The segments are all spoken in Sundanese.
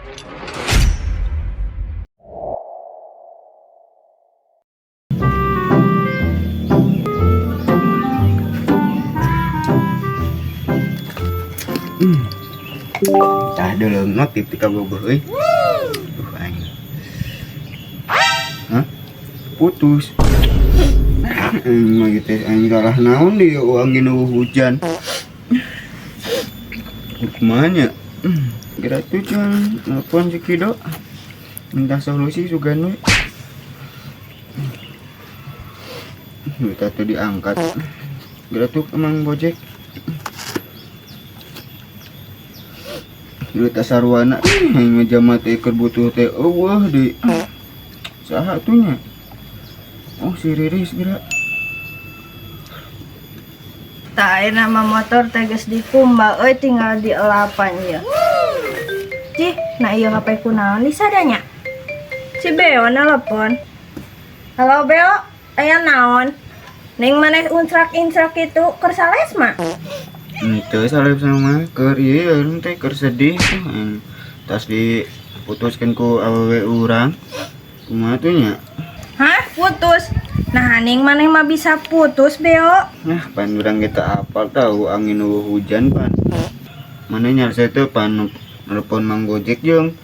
Tah deuleu notif ti kabogoh euy. Duh aing. Hah? Putus. Aing mah gitu aing kalah naon di angin hujan. Kumaha nya? Kira tuh cuman nelpon si Kido. Minta solusi sugan we. Minta tuh diangkat. Kira tuh emang Gojek. Duit sarwana aing mah jama teh keur butuh teh eueuh deui. Saha tuh nya? Oh si Riris geura. Tah ayeuna mah motor teh geus dikumbah euy tinggal dielapan ieu. Cih, nah ieu HP kunaon disadanya? Si Beo nelpon. Halo Beo, aya naon? Ning maneh unsrak-insrak kitu keur sales mah? Henteu salep sama keur ieu urang teh keur sedih tuh. Tas diputuskeun ku awewe urang. Kumaha tuh nya? Hah? Putus? Nah, ning maneh mah bisa putus, Beo. Nah, pan urang kita apal tahu angin eueuh hujan pan. Mana nyarsa teh pan nelpon Mang Gojek jeung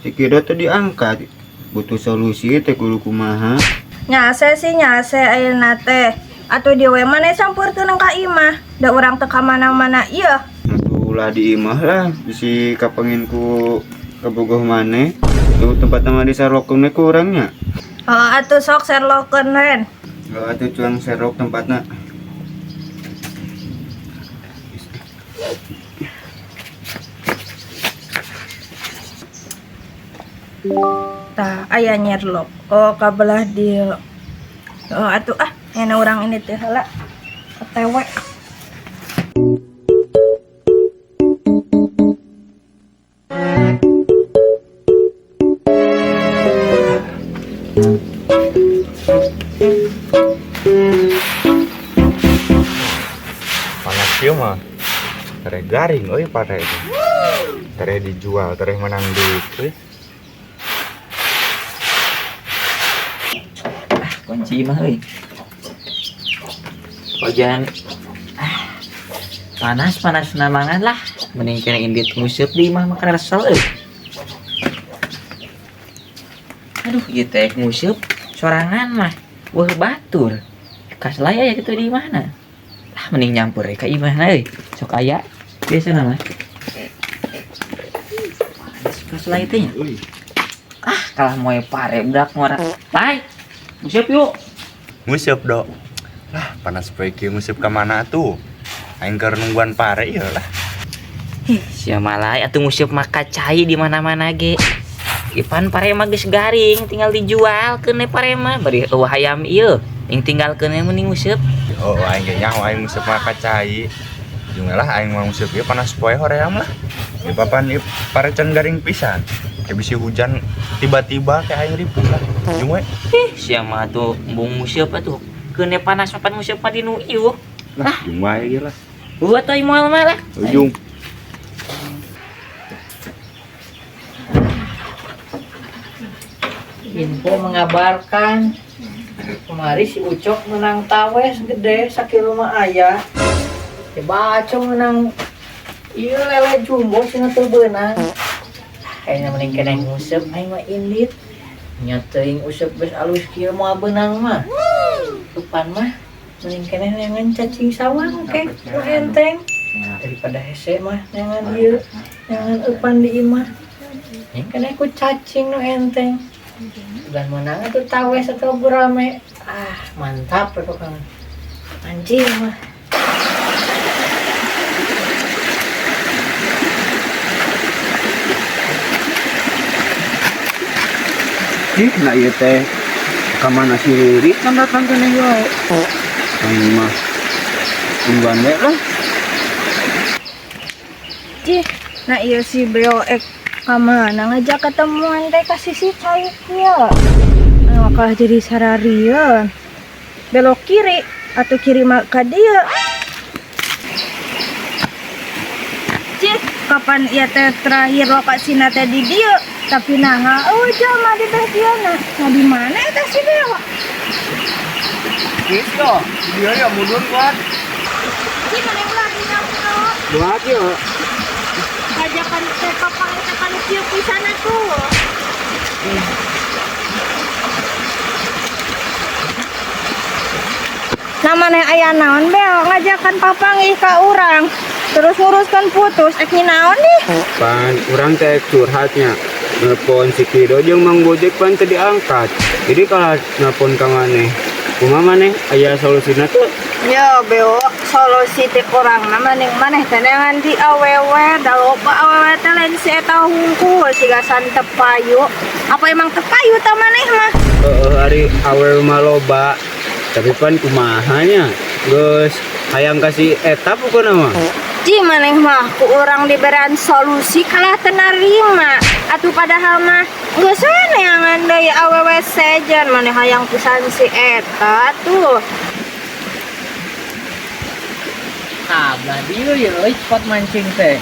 si Kido teh diangkat. Butuh solusi teh kudu kumaha. Nyase sih nyase ayeuna teh. Atuh di we maneh sampurkeun ka imah. Da urang teu ka mana-mana ieu. Atuh ulah di imah lah bisi kapengin ku kabogoh maneh. Tuh tempat mah disarlokeun we ku urang nya. Oh, atuh sok serlokeun ren. Oh, atuh cuang serok tempatna. Tah aya nyerlok. Oh, ka belah dieu. Oh, atuh ah, ngena urang ini teh heula. OTW. Panas kieu mah. Tere garing euy pare itu. Tere dijual, tere menang duit euy. Ah, kunci mah euy. Hujan. Ah, panas-panas namangan lah. Mending kena indit nguseup di imah makan resel euy. Aduh, ieu teh nguseup sorangan mah. Wah batur. Kaslay aya kitu di imahna. Lah mending nyampur we ka imahna euy. Sok aya biasana mah. Kaslay teh nya. Ah, kalah moe pare budak ngora. Lai, nguseup yuk. Nguseup, Dok. Lah, panas poe kieu nguseup ka mana atuh? Aing keur nungguan pare ieu lah. Ih, sia malai atuh nguseup mah cai di mana-mana ge. Ipan pare mah geus garing, tinggal dijual keun we pare mah. Bari eueuh hayam ieu, yang tinggalkeun we mending nguseup. Oh, aing ge nyaho aing nguseup mah ka cai. Jeung lah aing mah nguseup ieu panas poe hoream lah. Ieu papan ieu pare can garing pisan. Kayak bisi hujan tiba-tiba kayak aing ripuh lah. Jeung we. Ih, sia mah atuh embung nguseup atuh. Keun we panas papan nguseup mah dinu ieu. Lah, jeung wae ieu lah. Eueuh atuh moal mah lah. Ujung. Info mengabarkan kemari si Ucok menang tawes gede sakilo mah aya. Si Baco menang ieu lele jumbo cenah teu beunang. Kayaknya mending keneh nguseup aing mah indit. Nya teuing useup geus alus kieu moal beunang mah. Lupan mah mending keneh neangan cacing sawang ke nu enteng. Daripada hese mah neangan ieu, neangan eupan di imah. Mending keneh ku cacing nu enteng. Bukan menang atau tawes atau gurame. Ah, mantap pokoknya. Anjing mah. Ih, nah ieu teh ka mana si Riri kan datang keneh wae. Aing mah tungguan we lah. Cih, nah ieu si Beo ek ka mana ngajak ketemuan teh ka sisi cai kieu. Nah, kalah jadi sararieun. Belok kiri atau kiri mah ka dieu. Cih, ka Apan ieu teh terakhir lokasina teh di dieu, tapi naha euweuh jalma di teh dieu. Nah, nah di mana eta si Beo? Geus yo, dia ya mudun kuat. Ci, mana ulah dinyaho? Buat yo. Ngajakan teh papa eta kan kieu pisan atuh. Nah, maneh aya naon Beo ngajakan papanggih ka urang. Terus nguruskan putus ek naon nih? Pan urang teh curhatnya. Nelpon si Kido jeung Mang Gojek pan teu diangkat. Jadi kalau nelpon ka maneh, kumaha maneh aya solusina tuh? Yo Beo, solusi ti kurang mending maneh teh neangan di awewe, da loba awewe teh lain si eta hungkul siga san teu payu. Apa emang teu payu tah maneh mah? Heeh, ari awewe mah loba. Tapi pan kumaha nya? Geus hayang kasih eta pokona mah. Ji maneh mah ku urang diberean solusi kalah teu narima. Atuh padahal mah geus we neangan deui awewe sejen, maneh hayang pisan si eta tuh. Ah, belah dieu ya euy spot mancing teh.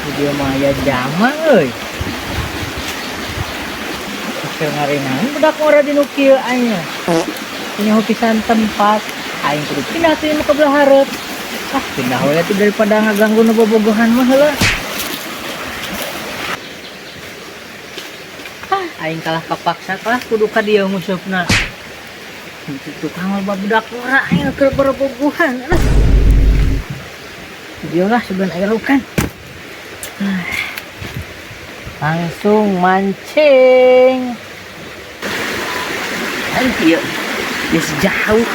Di dieu mah aya jama euy. Keur ngaringan budak ngora di nu kieu aing mah. Nyaho pisan tempat aing kudu pindah teh ka belah hareup. Ah, pindah we atuh daripada ngaganggu nu bobogohan mah heula. Ah, aing kalah kapaksa kalah kudu ka dieu ngusupna. Tukang loba budak ngora aing keur bobogohan. Aduh. Dieu lah sebelah air lukan. Langsung mancing. Aing kieu geus jauh.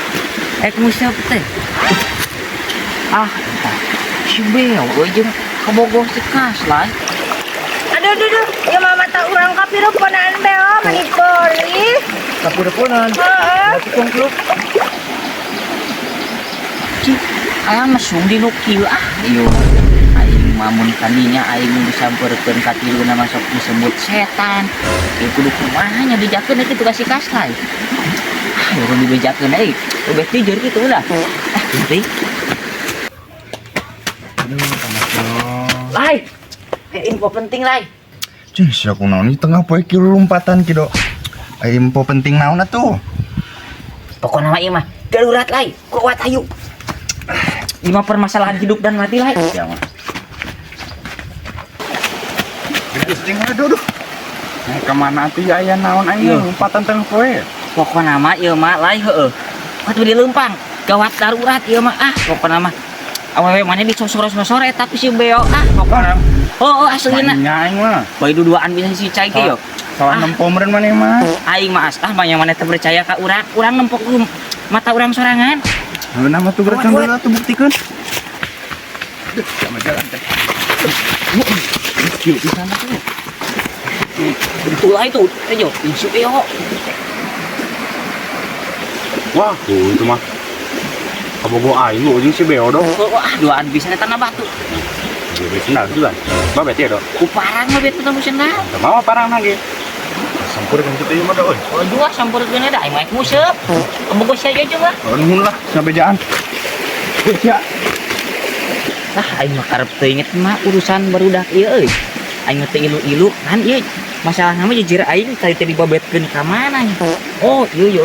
Ek nguseup teh. Ah, entah. Si Beo euy jeung kabogoh si Kaslan. Aduh, aduh, aduh. Ya mama tak urang kapireponan Beo meni boleh. Kapireponan. Heeh. Kungkluk. Cik, aya mesum di nu kieu ah. Ieu aing mamun kaninya aing mun disampeurkeun ka tiluna masuk disebut setan. Ieu kudu kumaha nya dijakeun kitu ka si Kaslay. Ah, urang dibejakeun euy. Ubeh tijur kitu ulah. Ah, teuing. Aduh, panas dong. Lai. Info penting, Lai. Cih, sia kunaon di tengah poe kieu lompatan kieu. Aya info penting naon atuh? Pokona mah ieu mah darurat, Lai. Kuat ayo. 5 permasalahan hidup dan mati, Lai. Ya mah. Cing, aduh, aduh. Nah, kemana atuh ya aya naon aing Iya. lompatan tengah poe? Pokona mah ieu mah, Lai, heueuh. Kuat beli leumpang. Gawat darurat ieu mah. Ah, pokona mah awewe mana disosor-sosor eta ku si Beo. Ah, pokona. Oh, oh, aslina. Mainnya aing mah. Bae duduaan bisa si Cai ge yo. Salah Ah. nempo meureun maneh mah. Aing mah ah banyak mana teu percaya ka urang. Urang nempo ku mata urang sorangan. Heuh, nama tuh berarti Kuat, kuat. atuh buktikeun. Duh, sama jalan teh. Kieu pisan atuh. Betul lah itu. Ayo, si Beo. Wah, tuh itu mah. Kabogo aing lu jeung si Beo dong. Oh, ah, duaan bisa eta na batu. Dia beli sendal juga. Babet ya, Dok. Ku parang mah bet ketemu sendal. Mau parang lagi. Sampurkeun kitu ieu mah, Dok. Oh, dua sampurkeun da aing mah nguseup. Kabogo sia juga. Oh, nuhun lah sabejaan. Ya. Lah aing mah karep teu inget mah urusan barudak ieu euy. Aing mah teu ilu-ilu kan ieu masalahna mah jujur aing tadi teh dibabetkeun ka mana nya. Oh, ieu yo.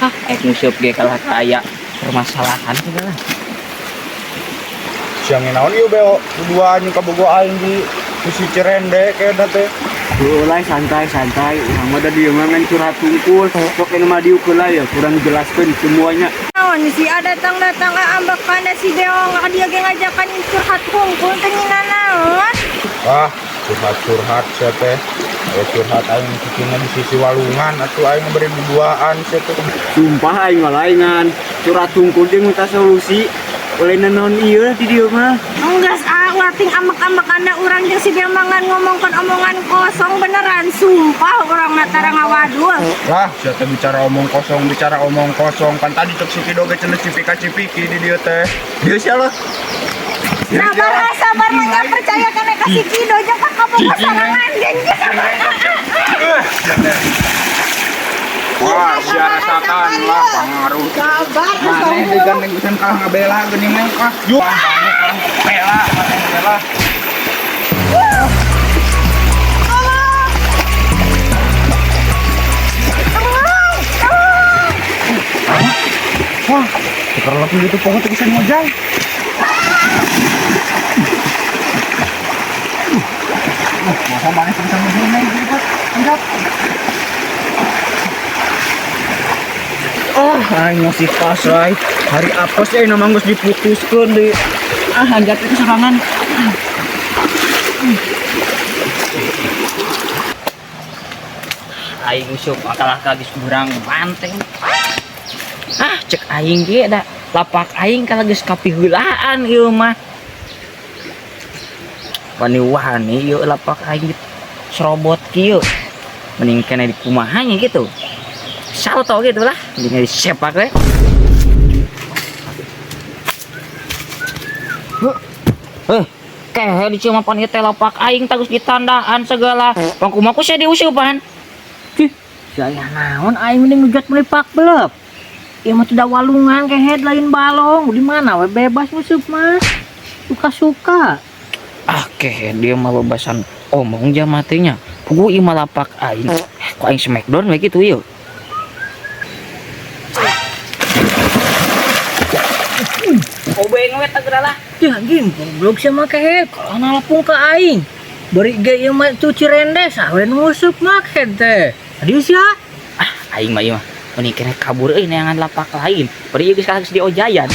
Ah, ek nguseup ge kalah ka aya permasalahan segala. Siang naon ieu Beo, dua anjing kabogo aing di si Cirende kayakna teh. Heuh, Lai, santai santai. Urang mah da dieu mah ngan curhat hungkul. Sok ini mah dieu heula ya, kurang jelaskeun semuanya. Naon si A datang-datang ambekan si Beo nggak dia ge ngajakan curhat hungkul teh nyina naon. Wah, curhat-curhat sia teh. Aya curhat aing cicingna di sisi walungan atuh aing beri duduaan sia teh. Sumpah aing mah laingan. Curhat hungkul jeung minta solusi. Oleh naon ieu di dieu mah. Enggeus ah ulah ting ambek-ambekan urang jeung si Beo mah ngan ngomongkeun omongan kosong beneran sumpah urang mah tara ngawadul. Lah, sia teh bicara omong kosong, bicara omong kosong. Kan tadi cek si Kido ge cenah cipika-cipiki di dieu teh. Dieu sia lah. Sabar ah, sabar mah nya percaya kana ka si Kido jeung ka kabogoh sorangan geng. Wah, sia rasakan lah pangaruh. Maneh digandeng pisan kalah ngabela geuning neng ah. Yuk, maneh kalah bela, maneh bela. Wah, tuker lebih gitu pokoknya tuh bisa ngojay. Masa maneh bisa ngojay neng gitu, Anjap. Oh, aing masih pasrai. Hari apes ya nama geus diputuskeun di ah anjat itu serangan. Aing usuk akalah geus urang banteng. Ah, cek aing ge da lapak aing kalah geus kapiheulaan ieu mah. Wani-wani ieu lapak aing serobot kieu. Mending kena dikumaha nya gitu. Salto gitu lah, mending disepak we. Kehe dicium pan ieu teh lapak aing tah geus ditandaan segala. Pangkumaha ku sia diusupan. Cih, sia naon aing mending ngejat meuli pak belep. Ieu mah tidak walungan kehed lain balong, di mana we bebas nguseup mah. Suka-suka. Ah kehed dia mah bebasan omong jama teh nya. Puguh ieu mah lapak aing. Ku aing smackdown we kitu ieu. Obeng we teh lah. Ya anjing, goblok sia mah kehed. Kalah nalapung ka aing. Bari ge ieu mah cuci rendes, ah we nguseup mah kehed teh. Adieu sia. Ah aing mah ieu mah mending kena kabur euy neangan lapak lain. Bari ieu geus kalah geus diojayan.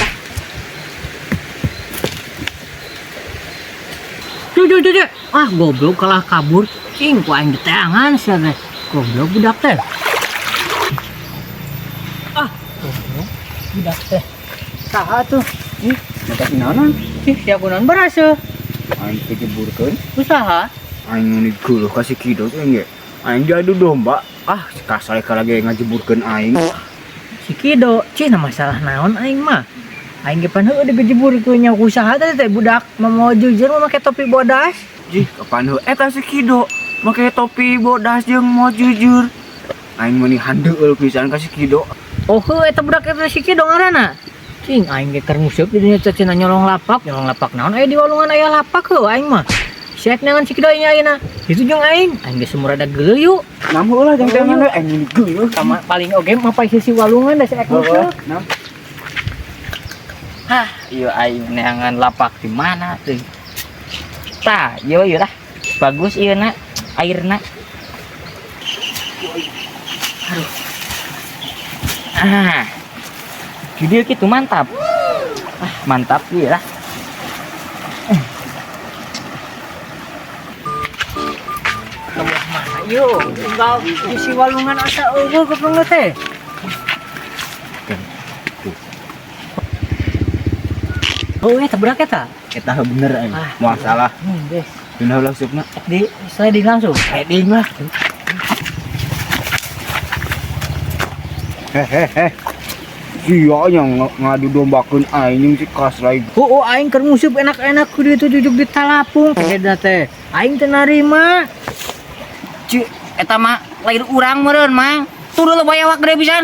Cuh cuh cuh. Ah goblok kalah kabur. Cing ku aing diteangan sia teh. Goblok budak teh. Ah goblok budak teh. Saha tuh? Ih, mata naonan? Ih, sia kunaon baraseuh? Aing kejeburkeun. Usaha? Aing nu geuleuh ka si Kido teh ge. Aing diadu domba. Ah, si Kasai ka lagi ngajeburkeun aing. Si Kido, cih na masalah naon aing mah. Aing ge pan heueuh digejeburkeun nya usaha teh teh budak mau jujur mah make topi bodas. Jih, kapan heueuh eta si Kido make topi bodas jeung mau jujur. Aing meuni handeueul pisan ka si Kido. Oh heueuh eta budak eta si Kido ngaranna. Cing aing ge keur nguseup di dinya teh cenah nyolong lapak naon aya di walungan aya lapak heueuh aing mah. Siak neangan si Kido nya ayeuna. Itu jeung aing, aing ge sumur ada geuleuh yuk. Nam heueuh lah jang teangan we aing meuni geuleuh. Sama paling oge mah paling sisi walungan da si ek nguseup. Nam. Hah, ieu aing neangan lapak di mana teh? Tah, ieu ieu lah. Bagus ieu na, airna. Aduh. Ah. Jadi gitu mantap. Ah, mantap ieu lah. Mana yo, tinggal isi walungan asa eueuh goblok teh. Oh, eta budak eta? Eta bener aing. Ah, moal salah. Guys. Dina ulah supna. Di sliding langsung. Sliding lah. Hehehe. Sia nya ngadu dombakeun aing jeung si Kasrai. Oh, aing keur nguseup enak-enak ku dieu duduk di talapung kehed teh. Aing teu narima. Cik, eta mah lain urang meureun, Mang. Turun lo bayawak gede pisan.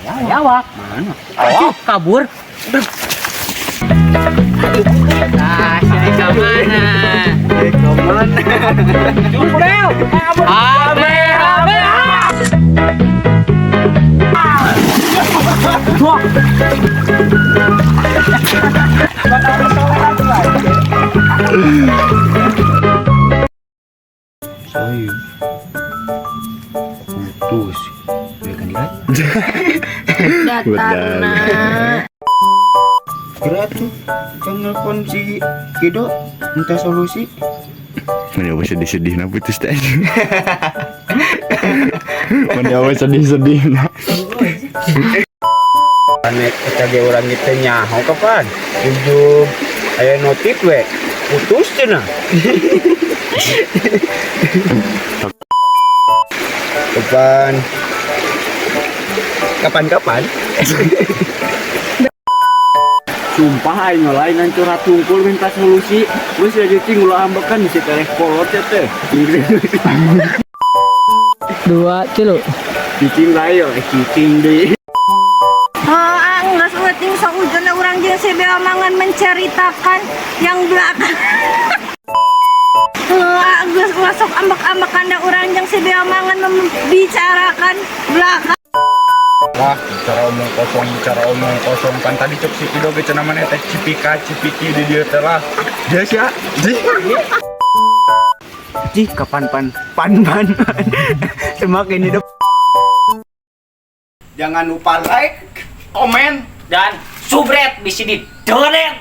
Bayawak. Mana? Awak kabur. Ah, sini ke mana? Ke mana? Bel. Ame ame. Saya putus. Boleh kan dikat? Datarna. Kira tuh, jangan nelpon si Kido minta solusi. Mana apa sedih-sedih na putus teh. Mana apa sedih-sedih na. Aneh kita ge urang gitu nyaho kapan? Ujug aya notif we. Putus cenah. Kapan? Kapan-kapan? Sumpah aing lain curhat tungkul minta solusi. Geus ya cicing ulah ambekan si tereh kolot ya teh. 2 kilo. Cicing layo, cicing deui. Oh, ah, geus euting saujana urang jeung si Beo mangan menceritakan yang belakang. Oh, ah, geus ulah sok ambek-ambekan da urang jeung si Beo mangan membicarakan belakang. Lah, bicara omong kosong, bicara omong kosong. Kan tadi cok si Pido ge cenah maneh teh cipika cipiki di dieu teh lah. Dia sia. Ji. Cih, kapan pan pan pan. Semakin hidup. Jangan lupa like, komen, Dan subret bisa di donet.